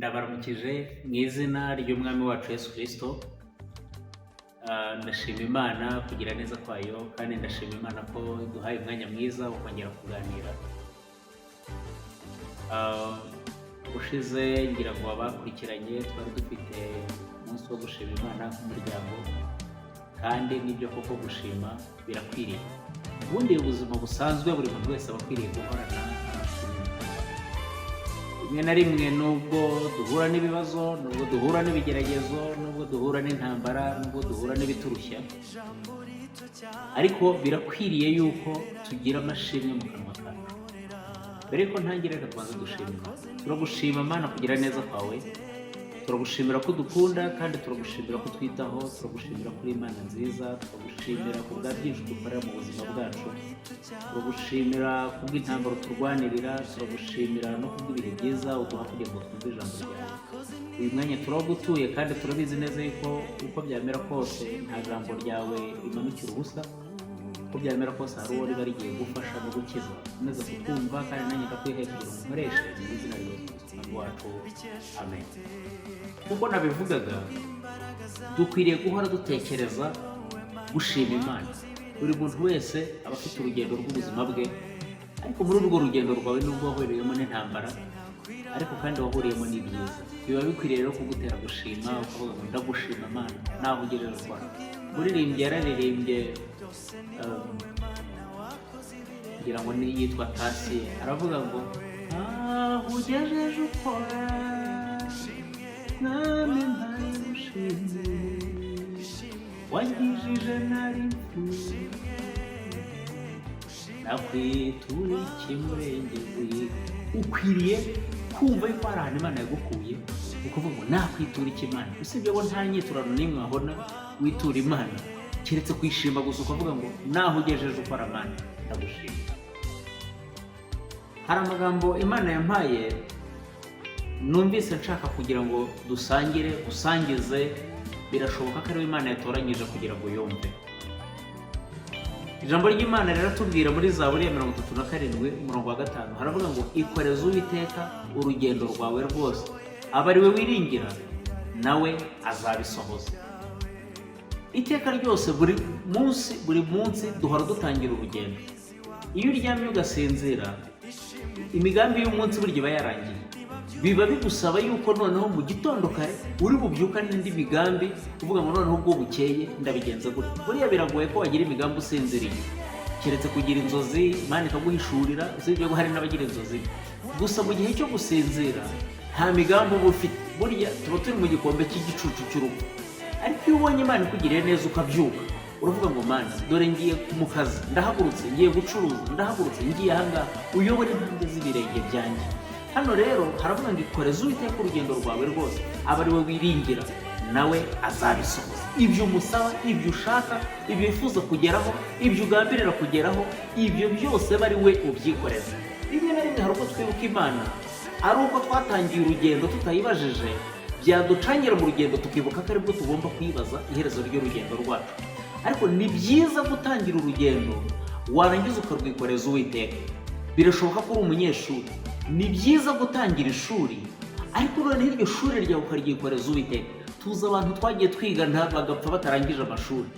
Ndabaramukije mu izina ry'Umwami wacu Yesu Kristo. Ndashima Imana kugira neza kwayo, kandi ndashima Imana ko iduhaye umwanya mwiza wo kongera kuganira. Ushize ngira ngo abakurikiranye twari dufite umunsi wo gushima Imana nk'umuryango, kandi nibyo koko gushima birakwiriye. Ubundi ubuzima busanzwe buri muntu wese aba akwiriye guhorana amashimwe. Rimwe na rimwe, nubwo duhura n'ibibazo, nubwo duhura n'ibigeragezo, nubwo duhura n'intambara, nubwo duhura n'ibiturushya, ariko birakwiriye yuko tugira amashimwe mu kanwa kacu. Mbere yuko ntangira, reka tubanze dushima Imana. Turagushima Mana kugira neza kwawe, turagushimira ko udukunda, kandi turagushimira ko utwitaho, turagushimira kuri Imana nziza, turagushimira ku bwa byinshi dukorera mu buzima bwacu, turagushimira kubw'intambara turwanirira, turagushimira no kubw'ibihe byiza uduha kugira ngo twumve ijambo ryawe. Uyu mwanya turagutuye, kandi turabizi neza yuko uko byamera kose nta jambo ryawe rimanukira ubusa. Uko byamera kose hari uwo riba rigiye gufasha no gukiza. Ukomeza kutwumva, kandi nanjye ndakwihaye kugira ngo nkoreshe mu izina rya Yesu Kristo Umwami wacu, amen. Nk'uko nabivugaga, dukwiriye guhora dutekereza gushima Imana. Buri muntu wese aba afite urugendo rw'ubuzima bwe, ariko muri urwo rugendo rwawe, nubwo wahuriyemo n'intambara, ariko kandi wahuriyemo n'ibyiza, biba bikwiriye rero kugutera gushima, ukavuga ngo: "Ndagushima Mana naho ugejeje ukora." Umuririmbyi yararirimbye, ngira ngo ni yitwa Tasiye, aravuga ngo: "Aho ugejeje ukora, Mwami, mpaye gushimye, wangijije nari mfuye, nakwitura iki Murengezi?" Ukwiriye kumva yuko hari ahantu Imana yagukuye, ukuvuga ngo: "Nakwitura iki Imana?" Usibye ko nta nyiturano n'imwe wabona witura Imana keretse kwishima gusa, ukavuga ngo: "Naho ugejeje ukora, Mana, ndagushima." Hari amagambo Imana yampaye numvise nshaka kugira ngo dusangire, usangize. Birashoboka ko ariwe Imana yatoranyije kugira ngo yumve. Ijambo ry'Imana riratubwira muri Zaburi ya 37 umurongo wa 5, haravuga ngo: "Ikoreze Uwiteka urugendo rwawe rwose, aba ari we wiringira, nawe azabisohoza." Iteka ryose, buri munsi, buri munsi duhora dutangira urugendo. Iyo uryamye ugasinzira, imigambi y'umunsi burya iba yarangiye. Biba bigusaba yuko noneho mu gitondo kare uri bubyuka n'indi migambi, uvuga ngo: "Noneho ubwo bukeye ndabigenza gutya." Buriya biragoye ko wagira imigambi usinziriye, keretse kugira inzozi Imana ikaguhishurira. Usibye ko hari n'abagira inzozi gusa, mu gihe cyo gusinzira nta migambi uba ufite. Burya tuba turi mu gikombe cy'igicucu cy'urupfu. Ariko iyo ubonye Imana ikugiriye neza ukabyuka, uravuga ngo: "Mana, dore ngiye mu kazi, ndahagurutse ngiye gucuruza, ndahagurutse ngiye ahangaha, uyobore intambwe z'ibirenge byanjye." Hano rero haravuga ngo: "Ikoreze Uwiteka urugendo rwawe rwose, aba ari we wiringira, nawe azabisohoza." Ibyo umusaba, ibyo ushaka, ibyo wifuza kugeraho, ibyo ugambirira kugeraho, ibyo byose aba ari we ubyikoreza. Rimwe na rimwe hari ubwo twibuka Imana ari uko twatangiye urugendo tutayibajije, byaducangira mu rugendo tukibuka ko aribwo tugomba kwibaza iherezo ry'urugendo rwacu. Ariko ni byiza gutangira urugendo, warangiza ukarwikoreza Uwiteka. Birashoboka ko uri umunyeshuri. Ni byiza gutangira ishuri, ariko noneho iryo shuri ryawe ukaryikoreza Uwiteka. Tuzi abantu twagiye twigana bagapfa batarangije amashuri.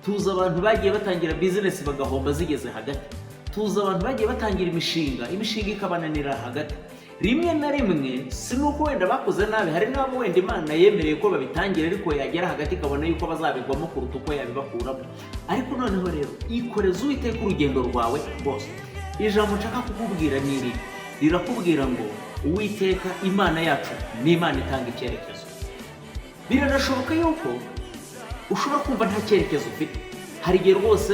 Tuzi abantu bagiye batangira bizinesi bagahomba zigeze hagati. Tuzi abantu bagiye batangira imishinga, imishinga ikabananira hagati. Rimwe na rimwe si nuko wenda bakoze nabi, hari n'abo wenda Imana yemereye ko babitangira, ariko yagera hagati ikabona yuko bazabigwamo kuruta uko yabibakuramo. Ariko noneho rero, ikoreza Uwiteka urugendo rwawe rwose. Ijambo nshaka kukubwira ni iri, rirakubwira ngo: Uwiteka Imana yacu ni Imana itanga icyerekezo. Biranashoboka yuko ushobora kumva nta cyerekezo ufite. Hari igihe rwose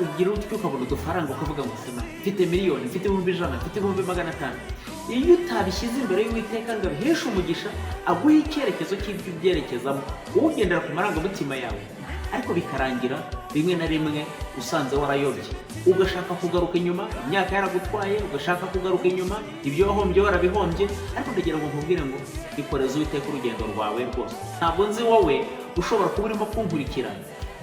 ugira utyo ukabona udufaranga, ukavuga ngo: "Sema mfite miliyoni, mfite 100,000, mfite 500,000." Iyo utabishyize imbere y'Uwiteka ngo abiheshe umugisha, aguhe icyerekezo cy'ibyo ubyerekezamo, wowe ugendera ku marangamutima yawe, ariko bikarangira rimwe na rimwe usanze warayobye, ugashaka kugaruka inyuma imyaka yaragutwaye, ugashaka kugaruka inyuma ibyo wahombye warabihombye. Ariko ndagira ngo nkubwire ngo: ikoreze Uwiteka urugendo rwawe rwose. Ntabwo nzi wowe ushobora kuba urimo kunkurikira,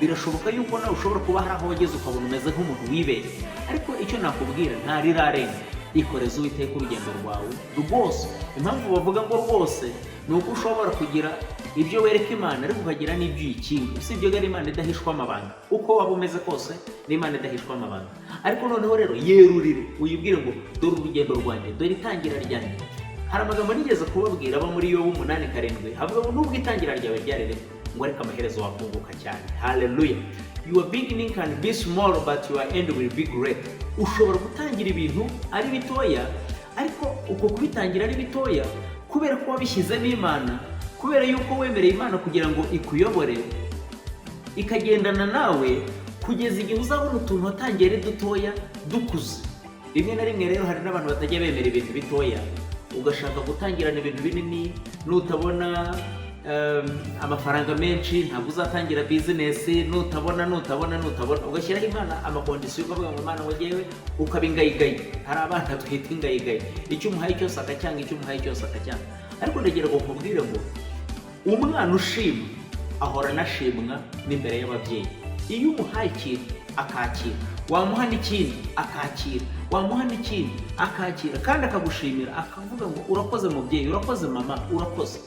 birashoboka yuko nawe ushobora kuba hari aho wageze ukabona umeze nk'umuntu wibeshye. Ariko icyo nakubwira, ntarirarenga. Ikoreze Uwiteka urugendo rwawe rwose. Impamvu bavuga ngo rwose ni uko ushobora kugira ibyo wereka Imana, ariko ukagira n'ibyo uyikinga. Usibye ko ari Imana idahishwa amabanga, uko waba umeze kose ni Imana idahishwa amabanga. Ariko noneho rero yerurire, uyibwire ngo: "Dore urugendo rwanjye, dore itangira ryanjye." Hari amagambo nigeze kubabwira aba muri Yobu 8:7, havuga ngo nubwo itangira ryawe ryari rito, ngo ariko amaherezo wakunguka cyane. Haleluya! Your beginning can be small, but your end will be great. Ushobora gutangira ibintu ari bitoya, ariko uko kubitangira ari bitoya, kubera ko wabishyizemo Imana, kubera yuko wemereye Imana kugira ngo ikuyobore, ikagendana nawe kugeza igihe uzabona utuntu watangiye ari dutoya dukuze. Rimwe na rimwe rero hari n'abantu batajya bemera ibintu bitoya, ugashaka gutangirana ibintu binini. Nutabona amafaranga menshi, ntabwo uzatangira business. Nutabona, nutabona, nutabona, ugashyiraho Imana ama conditions, ukavuga ngo: "Imana, wagewe," ukaba ingayigayi. Hari abana twita ingayigayi, icyo umuhaye cyose akacyanga, icyo umuhaye cyose akacyanga. Ariko ndagira ngo nkubwire ngo umwana ushima ahora anashimwa n'imbere y'ababyeyi. Iyo umuhaye ikintu akakira, wamuha n'ikindi akakira, wamuha n'ikindi akakira, kandi akagushimira, akavuga ngo: "Urakoze mubyeyi, urakoze mama, urakoze."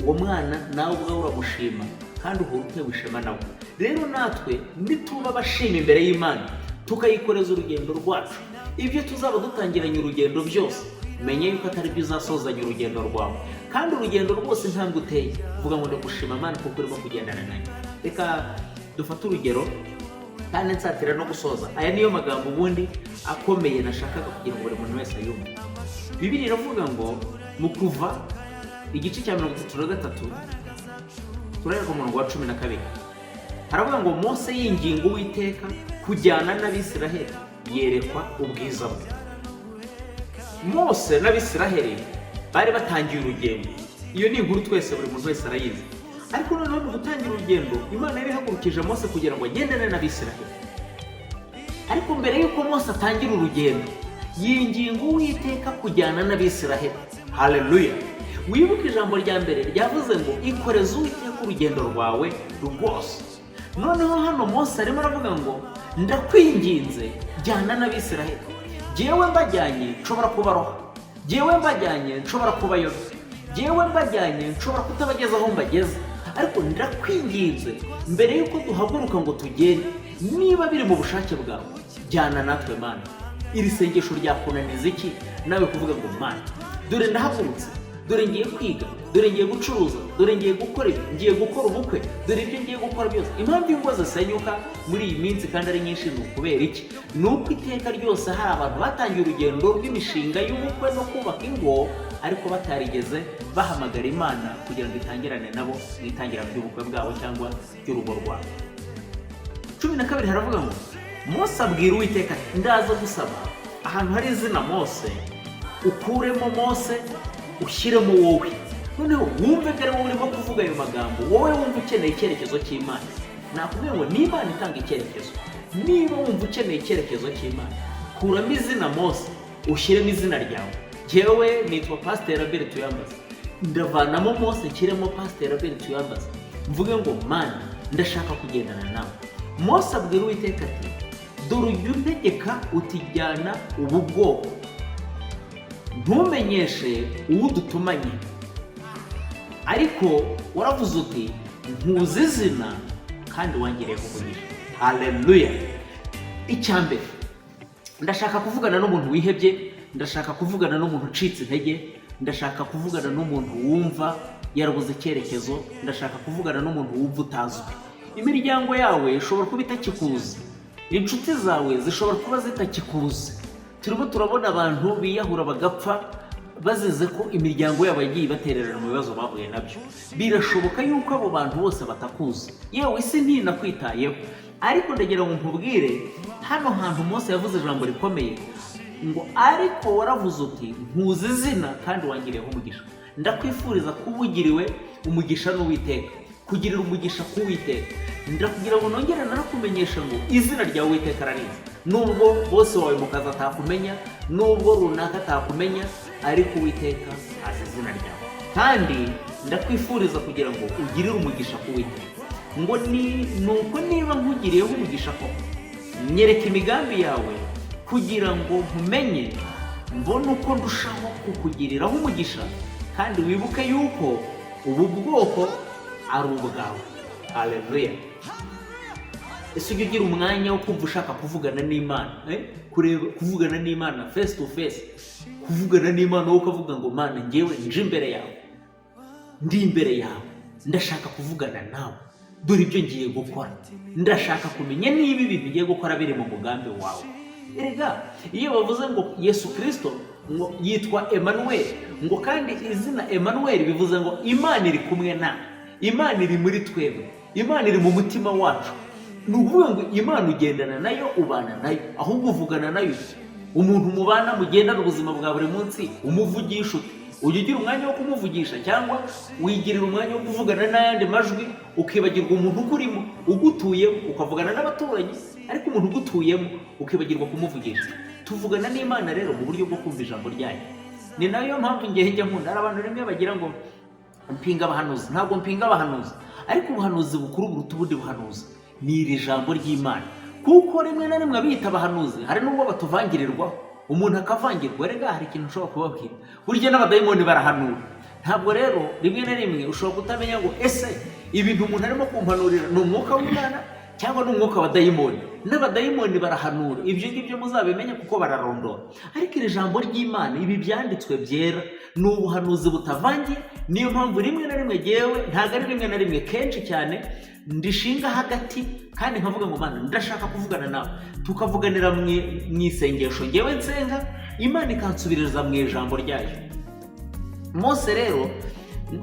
Uwo mwana nawe ubwawe uramushima kandi uhora utewe ishema nawe. Rero natwe nituba abashima imbere y'Imana, tukayikoreza urugendo rwacu, ibyo tuzaba dutangiranye urugendo byose, menye yuko atari byo uzasozanya urugendo rwawe. Kandi urugendo rwose, intambwe uteye, vuga ngo: "Ndagushima Mana kuko urimo kugendana nanjye." Reka dufate urugero kandi nsatira no gusoza. Aya niyo magambo ubundi akomeye nashakaga kugira ngo buri muntu wese ayumve. Bibiliya iravuga ngo mu Kuva igice cya 33, turahera ku murongo wa 12, haravuga ngo: "Mose yinginga Uwiteka kujyana n'Abisiraheli, yerekwa ubwiza bwe." Mose n'Abisiraheli bari batangiye urugendo. Iyo ni inkuru twese, buri muntu wese arayizi. Ariko noneho mu gutangira urugendo, Imana yari ihagurukije Mose kugira ngo agendane n'Abisiraheli. Ariko mbere y'uko Mose atangira urugendo, yinginga Uwiteka kujyana n'Abisiraheli. Haleluya! Wibuke ijambo rya mbere ryavuze ngo: "Ikoreze Uwiteka urugendo rwawe rwose." Noneho hano Mose arimo aravuga ngo: "Ndakwinginze, jyana n'Abisiraheli. Jyewe mbajyanye nshobora kubaroha, jyewe mbajyanye nshobora kubayobya, jyewe mbajyanye nshobora kutabageza aho mbageza. Ariko ndakwinginze, mbere y'uko duhaguruka ngo tugende, niba biri mu bushake bwawe, jyana natwe Mana." Iri sengesho ryakunaniza iki nawe kuvuga ngo: "Mana, dore ndahagurutse, dore ngiye kwiga, dore ngiye gucuruza, dore ngiye gukora ibi, ngiye gukora ubukwe, dore ibyo ngiye gukora byose"? Impamvu ingo zisenyuka muri iyi minsi kandi ari nyinshi ni ukubera iki? Ni uko iteka ryose hari abantu batangiye urugendo rw'imishinga y'ubukwe no kubaka ingo, ariko batarigeze bahamagara Imana kugira ngo itangirane nabo mu itangira ry'ubukwe bwabo cyangwa ry'urugo rwabo. 12 haravuga ngo: "Mose abwira Uwiteka ati:" Ndaza gusaba ahantu hari izina Mose, ukuremo Mose ushyiremo wowe. Noneho wumve ko ari wowe urimo kuvuga ayo magambo, wowe wumva ukeneye icyerekezo cy'Imana. Nakubwiye ngo ni Imana itanga icyerekezo. Niba wumva ukeneye icyerekezo cy'Imana, kuramo izina Mose ushyiremo izina ryawe. Jyewe nitwa Pasiteri Abel Tuyambaze, ndavanamo Mose nshyiremo Pasiteri Abel Tuyambaze, mvuge ngo: "Mana, ndashaka kugendana nawe." "Mose abwira Uwiteka ati: 'Dore ujya untegeka uti: Jyana ubu bwoko, ntumenyeshe uwo udutumanye. Ariko waravuze uti: Nkuzi izina kandi wangiriyeho umugisha.'" Haleluya! Icya mbere, ndashaka kuvugana n'umuntu wihebye, ndashaka kuvugana n'umuntu ucitse intege, ndashaka kuvugana n'umuntu wumva yarabuze icyerekezo, ndashaka kuvugana n'umuntu wumva utazwi. Imiryango yawe ishobora kuba itakikuzi, inshuti zawe zishobora kuba zitakikuzi. Turimo turabona abantu biyahura bagapfa bazize ko imiryango yabo yagiye ibatererana mu bibazo bahuye nabyo. Birashoboka yuko abo bantu bose batakuzi, yewe isi ntinakwitayeho. Ariko ndagira ngo nkubwire, hano hantu Mose yavuze ijambo rikomeye ngo: "Ariko waravuze uti: Nkuzi izina kandi wangiriyeho umugisha." Ndakwifuriza kuba ugiriwe umugisha n'Uwiteka, kugirira umugisha k'Uwiteka. Ndakugira ngo nongere narakumenyesha ngo izina ryawe Uwiteka ararizi. Nubwo bose wawe mu kazi atakumenya, nubwo runaka atakumenya, ariko Uwiteka azi izina ryawe. Kandi ndakwifuriza kugira ngo ugirire umugisha k'Uwiteka, ngo ni nuko niba nkugiriyeho umugisha koko, nyereka imigambi yawe kugira ngo nkumenye. Mbona uko ndushaho kukugiriraho umugisha, kandi wibuke yuko ubu bwoko ari ubwawe." Haleluya! Ese ujya ugira umwanya wo kumva ushaka kuvugana n'Imana, eh? Kureba, kuvugana n'Imana face to face, kuvugana n'Imana wowe ukavuga ngo: "Mana, ngewe nje imbere yawe, ndi imbere yawe, ndashaka kuvugana nawe. Dore ibyo ngiye gukora, ndashaka kumenya niba ibintu ngiye gukora biri mu mugambi wawe." Erega iyo bavuze ngo Yesu Kirisito ngo yitwa Emmanuel, ngo kandi izina Emmanuel bivuze ngo Imana iri kumwe nawe, Imana iri muri twebwe, Imana iri mu mutima wacu. Ni ukuvuga ngo Imana ugendana nayo, ubana nayo, ahubwo uvugana nayo. Umuntu mubana, mugendana ubuzima bwa buri munsi, umuvugisha ute? Ujya ugira umwanya wo kumuvugisha, cyangwa wigirira umwanya wo kuvugana n'ayandi majwi, ukibagirwa umuntu ukurimo, ugutuyemo, ukavugana n'abaturanyi, ariko umuntu ugutuyemo ukibagirwa kumuvugisha? Tuvugana n'Imana rero mu buryo bwo kumva ijambo ryayo. Ni nayo mpamvu ngewe njya nkunda, hari abantu rimwe bagira ngo mpinga abahanuzi. Ntabwo mpinga abahanuzi, ariko ubuhanuzi bukuru buruta ubundi buhanuzi ni iri jambo ry'Imana, kuko rimwe na rimwe abiyita abahanuzi hari n'ubwo batuvangirirwaho, umuntu akavangirwa. Rega hari ikintu ushobora kubabwira: burya n'abadayimoni barahanura. Ntabwo rero rimwe na rimwe ushobora kutamenya ngo: "Ese ibintu umuntu arimo kumpanurira ni umwuka w'Imana cyangwa ni umwuka wa dayimoni?" N'abadayimoni barahanura, ibyo ngibyo muzabimenye kuko bararondora. Ariko iri jambo ry'Imana, ibi byanditswe byera, ni ubuhanuzi butavangiye. Niyo mpamvu rimwe na rimwe ngewe, ntabwo ari rimwe na rimwe, kenshi cyane ndishinga hagati kandi nkavuga ngo: "Mana, ndashaka kuvugana nawe." Tukavuganira mu isengesho, ngewe nsenga, Imana ikansubiriza mu ijambo ryayo. Mose rero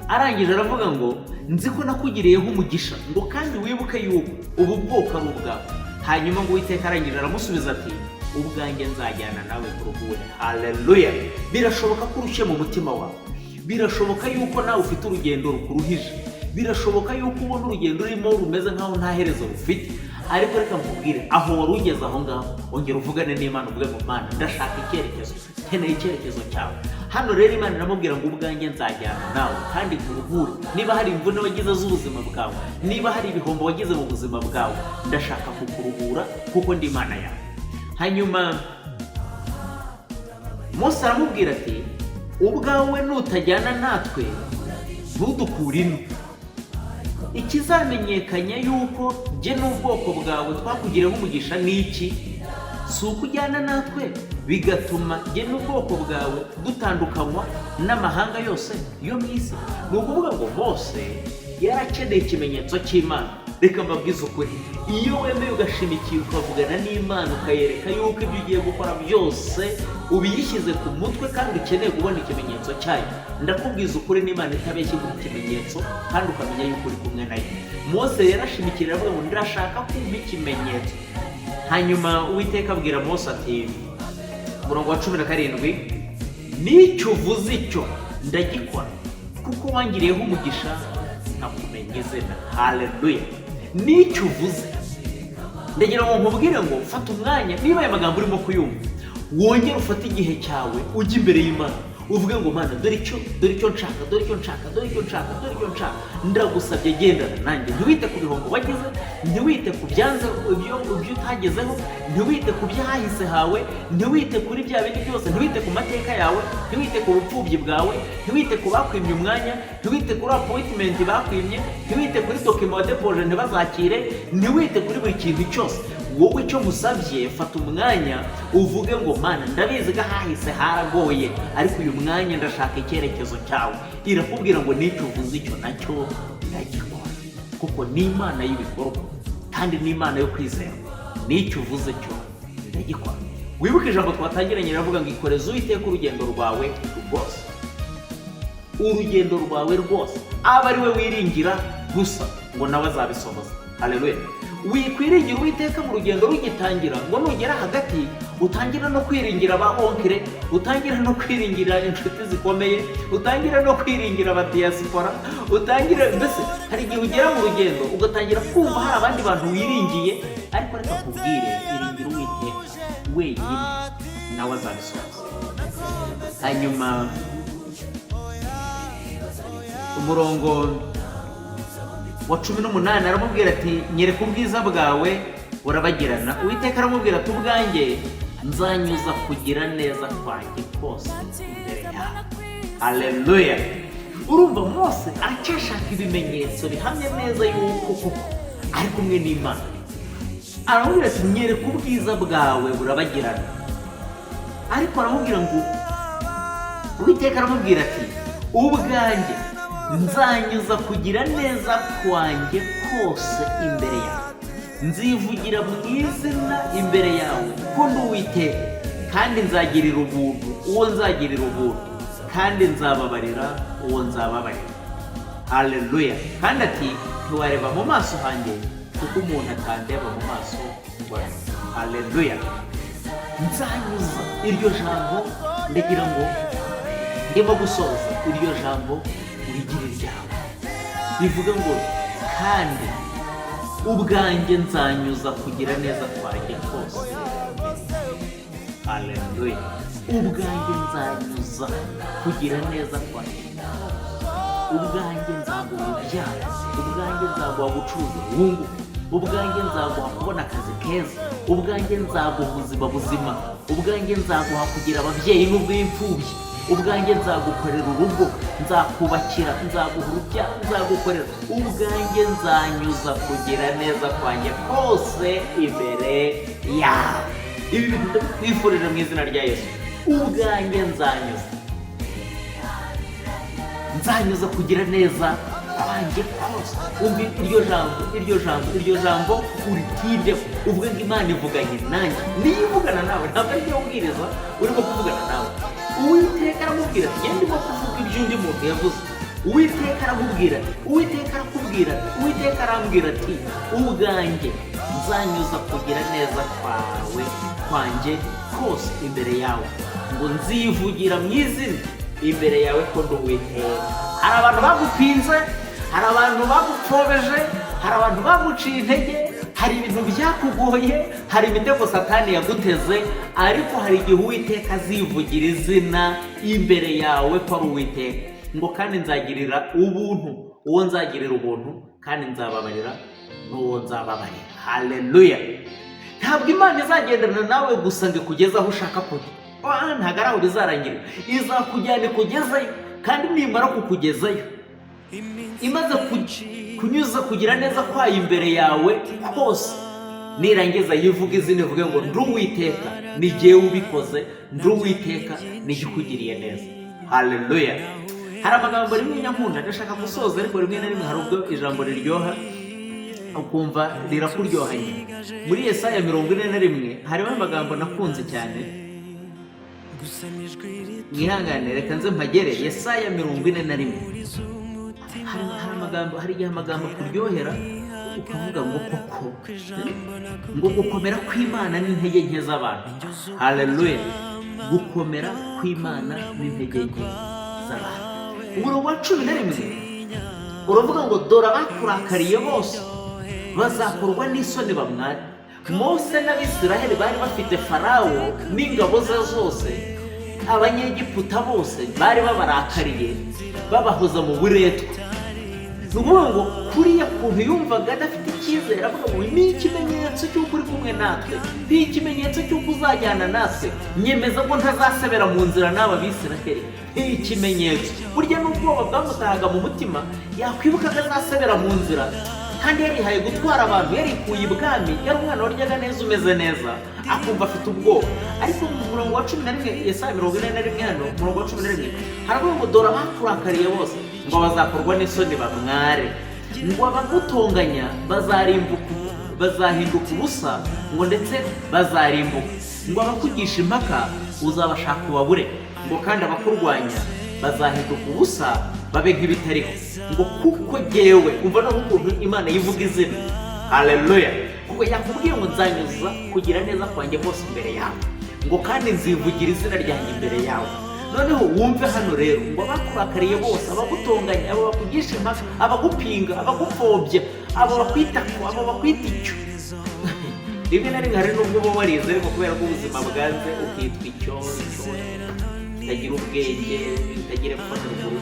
arangije aravuga ngo: "Nzi ko nakugiriyeho umugisha," ngo "kandi wibuke yuko ubu bwoko ari ubwawe." Hanyuma ngo Uwiteka arangije aramusubiza ati: "Ubwanjye nzajyana nawe nkuruhure." Haleluya! Birashoboka ko urushye mu mutima wawe, birashoboka yuko nawe ufite urugendo rukuruhije, birashoboka yuko ubona urugendo urimo rumeze nkaho nta herezo rufite. Ariko reka nkubwire, aho wari ugeze aho ngaho, ongera uvugane n'Imana, uvuge ngo: "Mana, ndashaka icyerekezo, nkeneye icyerekezo cyawe." Hano rero Imana iramubwira ngo: "Ubwanjye nzajyana nawe kandi nkuruhure. Niba hari imvune wagize z'ubuzima bwawe, niba hari ibihombo wagize mu buzima bwawe, ndashaka kukuruhura kuko ndi Imana yawe." Hanyuma Mose aramubwira ati: "Ubwawe nutajyana natwe, ntudukure ino, ikizamenyekanya yuko jye n'ubwoko bwawe twakugiriyeho umugisha ni iki? Si uko ujyana natwe, bigatuma jye n'ubwoko bwawe dutandukanywa n'amahanga yose yo mu isi?" Ni ukuvuga ngo Mose yarakeneye ikimenyetso cy'Imana. Reka mbabwize ukuri, iyo wemeye ugashimikira, ukavugana n'Imana, ukayereka yuko ibyo ugiye gukora byose ubiyishyize ku mutwe kandi ukeneye kubona ikimenyetso cyayo, ndakubwiza ukuri, n'Imana itabeshya iguha ikimenyetso kandi ukamenya yuko uri kumwe nayo. Mose yarashimikira, aravuga ngo: "Ndashaka kumva ikimenyetso." Hanyuma Uwiteka abwira Mose ati, umurongo wa 17: "N'icyo uvuze icyo ndagikora, kuko wangiriyeho umugisha nkakumenya izina." Haleluya! N'icyo uvuze, ndagira ngo nkubwire ngo fata umwanya, niba aya magambo urimo kuyumva, wongere ufate igihe cyawe, ujye imbere y'Imana, uvuge ngo: "Mana, dore icyo nshaka, dore icyo nshaka, dore icyo nshaka, dore icyo nshaka. Ndagusabye, gendana nanjye." Ntiwite ku bihombo wagize, ntiwite ku byanze, ibyo utagezeho, ntiwite ku byahise hawe, ntiwite kuri bya bindi byose, ntiwite ku mateka yawe, ntiwite ku bupfubyi bwawe, ntiwite ku bakwimye umwanya, ntiwite kuri appointment bakwimye, ntiwite kuri document wadepoje ntibazakire, ntiwite kuri buri kintu cyose. Wowe icyo musabye, fata umwanya uvuge ngo: "Mana, ndabizi ko ahahise haragoye, ariko uyu mwanya ndashaka icyerekezo cyawe." Irakubwira ngo: "N'icyo uvuze icyo nacyo ndagikora," kuko ni Imana y'ibikorwa kandi ni Imana yo kwizera. N'icyo uvuze cyo ndagikora. Wibuke ijambo twatangiranye, riravuga ngo: "Ikoreze Uwiteka urugendo rwawe rwose." Urugendo rwawe rwose aba ari we wiringira gusa, ngo nawe azabisohoza. Haleluya! Wikwiringira Uwiteka mu rugendo rugitangira, ngo nugera hagati utangira no kwiringira ba oncle, utangira no kwiringira inshuti zikomeye, utangira no kwiringira aba diaspora, utangira, mbese hari igihe ugera mu rugendo ugatangira kumva hari abandi bantu wiringiye. Ariko reka nkubwire, iringira Uwiteka wenyine, nawe azabisohoza. Hanyuma umurongo wa 18 aramubwira ati: "Nyereka ubwiza bwawe burabagirana." Uwiteka aramubwira ati: "Ubwanjye Nzanyuza kugira neza kwanjye kose imbere yawe. Haleluya! Urumva, Mose aracyashaka ibimenyetso bihamya neza yuko koko ari kumwe n'Imana. Aramubwira ati: "Nyereka ubwiza bwawe burabagirana." Ariko aramubwira ngo, Uwiteka aramubwira ati: "Ubwanjye nzanyuza kugira neza kwanjye kose imbere yawe, nzivugira mu izina imbere yawe ko ndi Uwiteka, kandi nzagirira ubuntu uwo nzagirira ubuntu, kandi nzababarira uwo nzababarira." Haleluya! Kandi ati: "Ntiwareba mu maso hanjye, kuko umuntu atandeba mu maso ngo arebe." Haleluya! Nzanyuza iryo jambo, ndagira ngo ndimo gusoza, iryo jambo urigire iryawe, rivuga ngo: "Kandi ubwanjye nzanyuza kugira neza kwanjye kose." Haleluya! Ubwanjye nzanyuza kugira neza kwanjye kose. Ubwanjye nzaguha urubyaro, ubwanjye nzaguha gucuruza wunguke, ubwanjye nzaguha kubona akazi keza, ubwanjye nzaguha ubuzima buzima, ubwanjye nzaguha kugira ababyeyi n'ubwo imfubyi, ubwanjye nzagukorera urugo, nzakubakira, nzaguha urubyaro, nzagukorera. Ubwanjye nzanyuza kugira neza kwanjye kose imbere yawe. Ibi bintu ndabikwifurije mu izina rya Yesu. Ubwanjye nzanyuza kugira neza kwanjye kose. Umva iryo jambo, iryo jambo, iryo jambo uritindeho, uvuge ngo: "Imana ivuganye nanjye." Niyo ivugana nawe, ntabwo ari byo ubwiriza, urimo kuvugana nawe. Uwiteka aramubwira ati: "Ngende ndimo kuvuga ibyo undi muntu yavuze." Uwiteka aramubwira ati, Uwiteka arakubwira ati, Uwiteka arambwira ati: "Ubwanjye nzanyuza kugira neza kwawe kwanjye kose imbere yawe, ngo nzivugira mu izina imbere yawe ko ndi Uwiteka." Hari abantu bagupinze, hari abantu bagupfobeje, hari abantu baguciye intege, hari ibintu byakugoye, hari imitego Satani yaguteze, ariko hari igihe Uwiteka azivugira izina imbere yawe ko ari Uwiteka. Ngo: "Kandi nzagirira ubuntu uwo nzagirira ubuntu, kandi nzababarira n'uwo nzababarira." Haleluya! Ntabwo Imana izagendana nawe gusa ngo ikugeze aho ushaka kujya. Ntabwo ari aho bizarangira. Izakujyana ikugezeyo, kandi nimara kukugezayo, imaze kunyuza kugira neza kwayo imbere yawe kose, nirangiza yivuga izina, ivuge ngo: "Ndi Uwiteka, ni jyewe ubikoze, ndi Uwiteka, ni jye ukugiriye neza." Haleluya! Hari amagambo rimwe nyankunda. Ndashaka gusoza, ariko rimwe na rimwe hari ubwo ijambo riryoha ukumva rirakuryohanye. Muri Yesaya 41 harimo amagambo nakunze cyane. Mwihangane, reka nze mpagere. Yesaya 41, hari amagambo, hari igihe amagambo akuryohera ukavuga ngo koko, ngo gukomera kw'Imana n'intege nke z'abantu. Haleluya! Gukomera kw'Imana n'intege nke z'abantu. Umurongo wa 11 uravuga ngo: "Dore abakurakariye bose bazakorwa n'isoni bamware." Mose n'Abisiraheli bari bafite Farawo n'ingabo ze zose, Abanyegiputa bose bari babarakariye, babahoza mu buretwa. Ni ukuvuga ngo kuriya kuntu yumvaga adafite icyizere, avuga ngo: "Ni ikimenyetso cy'uko uri kumwe natwe, ni ikimenyetso cy'uko uzajyana natwe, nyemeza ko ntazasebera mu nzira n'aba Bisiraheli, ni ikimenyetso." Burya n'ubwoba bwamutahaga mu mutima, yakwibuka ko azasebera mu nzira, kandi yarihaye gutwara abantu, yarikuye ibwami, yari umwana waryaga neza, umeze neza, akumva afite ubwoba. Ariko mu murongo wa 11, Yesaya 41 hano, umurongo wa 11, haravuga ngo: "Dore abakurakariye bose ngo bazakorwa n'isoni bamware, ngo abagutonganya bazarimbuka, bazahinduka ubusa, ngo ndetse bazarimbuka, ngo abakugisha impaka uzabashaka ubabure, ngo kandi abakurwanya bazahinduka ubusa, babe nk'ibitariho, ngo kuko jyewe." Umva no ukuntu Imana yivuga izina. Haleluya! Kuko yakubwiye ngo: "Nzanyuza kugira neza kwanjye bose imbere yawe, ngo kandi nzivugira izina ryanjye imbere yawe." Noneho wumve hano rero ngo abakurakariye bose, abagutonganya, abo bakugisha impaka, abagupinga, abagupfobya, abo bakwita ko, abo bakwita icyo, rimwe na rimwe hari n'ubwo uba warize, ariko kubera ko ubuzima bwanze ukitwa icyo icyo. bitagira ubwenge, bitagira epfo na ruguru,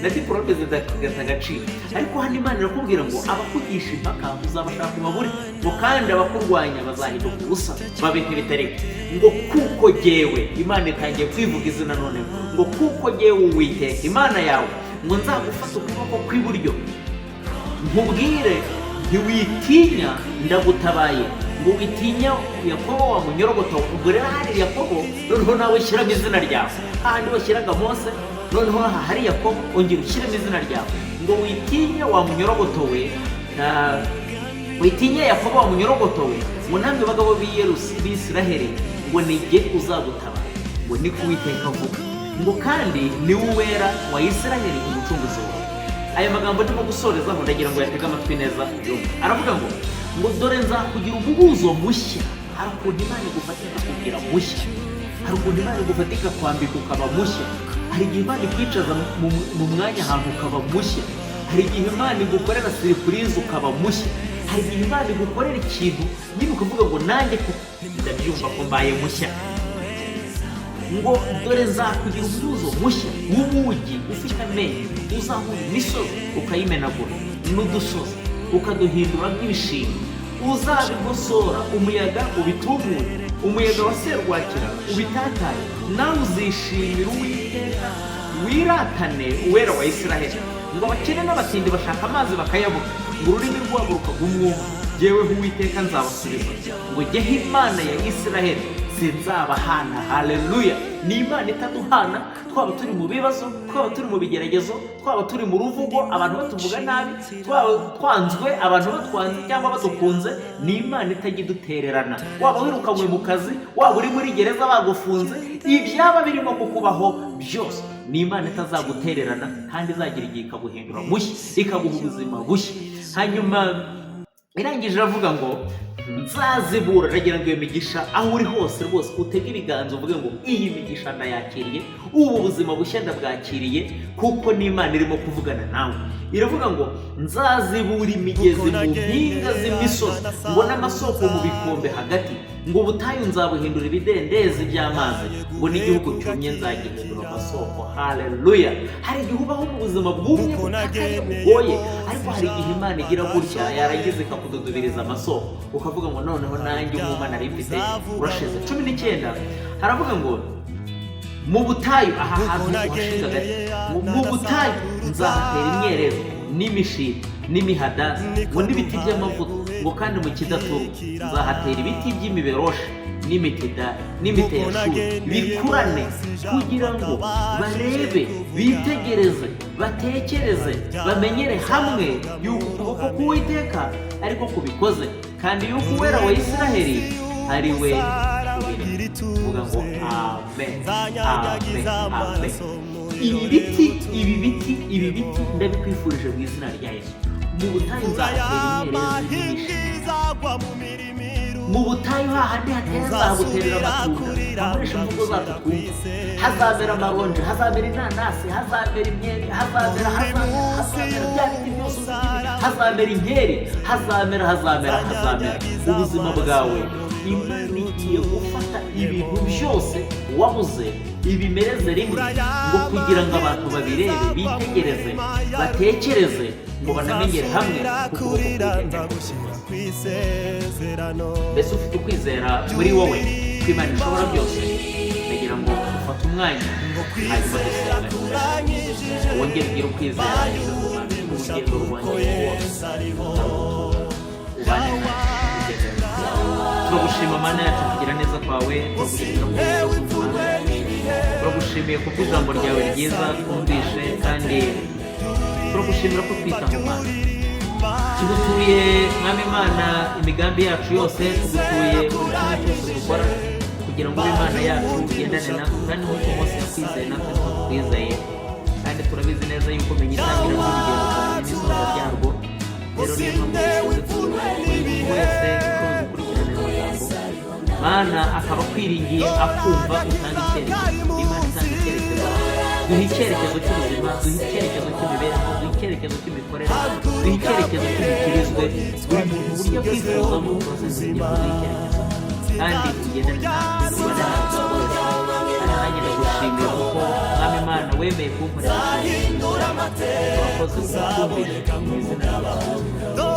na diporome zigata agaciro. Ariko hano Imana irakubwira ngo abakugisha impaka uzabashaka ubabure, ngo kandi abakurwanya bazahinduka ubusa, babe nk'ibitariho. Ngo kuko jyewe, Imana itangiye kwivuga izina noneho, ngo kuko jyewe Uwiteka Imana yawe, ngo nzagufata ukuboko kw'iburyo, nkubwire ntiwitinya, ndagutabaye, ngo witinya Yakobo wa munyorogoto. Ubwo rero hari Yakobo, noneho nawe shyiramo izina ryawe hahandi washyiraga Mose, noneho aha hari Yakobo, ongera ushyiremo izina ryawe, ngo witinya wa munyorogoto we, witinya Yakobo wa munyorogoto we, ngo namwe bagabo b'Isiraheli, ngo ni jye uzagutabara, ngo niko Uwiteka avuga, ngo kandi ni we Uwera wa Isiraheli, umucunguzi wawe. Aya magambo ndimo gusorezaho, ndagira ngo yatege amatwi neza uyumve. Aravuga ngo dore nzakugira umuhuzo mushya. Hari ukuntu Imana igufata ikakubwira mushya, hari ukuntu Imana igufata ikakwambika ukaba mushya, hari igihe Imana ikwicaza mu mwanya ahantu ukaba mushya, hari igihe Imana igukorera surprise ukaba mushya, hari igihe Imana igukorera ikintu nyine ukavuga ngo nanjye koko ndabyumva ko mbaye mushya. Ngo dore nzakugira umuhuzo mushya w'ubugi ufite amenyo, uzahura imisozi ukayimenagura, n'udusozi ukaduhindura nk'ibishingwe, uzabigosora umuyaga ubitumure, umuyaga wa serwakira ubitatanye. Nawe uzishimira Uwiteka, wiratane Uwera wa Isiraheli. Ngo abakene n'abatindi bashaka amazi bakayabura, ngo ururimi rwabo rukagwa umwuma. Jyeweho Uwiteka nzabasubiza, ngo jyeho Imana ya Isiraheli sinzabahana. Haleluya! Ni Imana itaduhana, twaba turi mu bibazo, twaba turi mu bigeragezo, twaba turi mu ruvugo, abantu batuvuga nabi, twaba twanzwe, abantu batwanze cyangwa badukunze, ni Imana itajya idutererana. Waba wirukanywe mu kazi, waba uri muri gereza bagufunze, ibyaba birimo kukubaho byose, ni Imana itazagutererana kandi izagira igihe ikaguhindura mushya, ikaguha ubuzima bushya. Hanyuma irangije iravuga ngo nzazibura. Ndagira ngo iyo migisha, aho uri hose rwose, utege ibiganza uvuge ngo iyi migisha ndayakiriye, ubu buzima bushya ndabwakiriye, kuko n'Imana irimo kuvugana nawe. Iravuga ngo nzazibura imigezi mu mpinga z'imisozi, ngo n'amasoko mu bikombe hagati, ngo ubutayu nzabuhindura ibidendezi by'amazi, ngo n'igihugu cyumye nzagihindura amasoko. Haleluya! Hari igihe ubaho mu buzima bwumye, bukakaye, bugoye, ariko hari igihe Imana igira gutya, yarangiza ikakududubiriza amasoko, ukavuga ngo noneho nanjye umwuma nari mfite urashize. 19 haravuga ngo mu butayu, aha hantu uhashinga agati, ngo mu butayu nzahatera imyerezi n'imishito n'imihadasi, ngo n'ibiti by'amavuta, ngo kandi mu kidaturwa nzahatera ibiti by'imiberoshi n'imitidari n'imiteyashuri, bikurane, kugira ngo barebe, bitegereze, batekereze, bamenyere hamwe yuko ukuboko k'Uwiteka ariko kubikoze, kandi yuko Uwera wa Isiraheli ari we ubirema. Vuga ngo amen, amen, amen. Ibi biti, ibi biti, ibi biti ndabikwifurije mu izina rya Yesu. Mu butayu nzahatera imyerezi n'imishito, mu butayu hahandi hatera nzahaguterera amatunda. Akoresha imvugo zacu twumva: hazamera amaronji, hazamera inanasi, hazamera imyembe, hazamera, hazamera, hazamera bya biti byose uzi, hazamera inkeri, hazamera, hazamera, hazamera. Ubuzima bwawe, Imana igiye gufata ibintu byose wabuze ibimereze rimwe, ngo kugira ngo abantu babirebe, bitegereze, batekereze, ngo banamenyere hamwe ukuboko k'Uwiteka kubikoze. Mbese ufite ukwizera muri wowe ko Imana ishobora byose? Ndagira ngo ufate umwanya, hanyuma dusengane, wongere ugire ukwizera mu Mana. Urugendo rwanjye rwose ubane nanjye, ugendane nanjye. Turagushima Mana yacu kugira neza kwawe, turagushimira ko turagushimiye kubw'ijambo ryawe ryiza twumvishe, kandi turagushimira ko twitaho Mana. Tugutuye Mwami Imana imigambi yacu yose, tugutuye buri kimwe cyose dukora, kugira ngo ube Imana yacu, ugendane natwe. Kandi nk'uko Mose yakwizeye, natwe niko tukwizeye, kandi turabizi neza yuko menya itangira ry'urugendo ukamenya n'isoza ryarwo. Rero niyo mpamvu dushyize kugira ngo buri muntu wese ushobora gukurikirana aya magambo, Mana, akaba akwiringiye, akumva, utanga icyerekezo. Imana itanga icyerekezo, duha icyerekezo cy'ubuzima, duha icyerekezo cy'imibereho, duha icyerekezo cy'imikorere, duha icyerekezo cy'imikirizwe. Buri muntu uburyo akwifuzamo, turasenga kugira ngo uduhe icyerekezo kandi ugendane natwe, ubane natwe rwose. Kandi nanjye ndagushimiye. Wemeye kunkorera. Nzahindura amateka. Urakoze Uzaboneka kutwumvisha mu izina rya nk'umugabo. Yesu.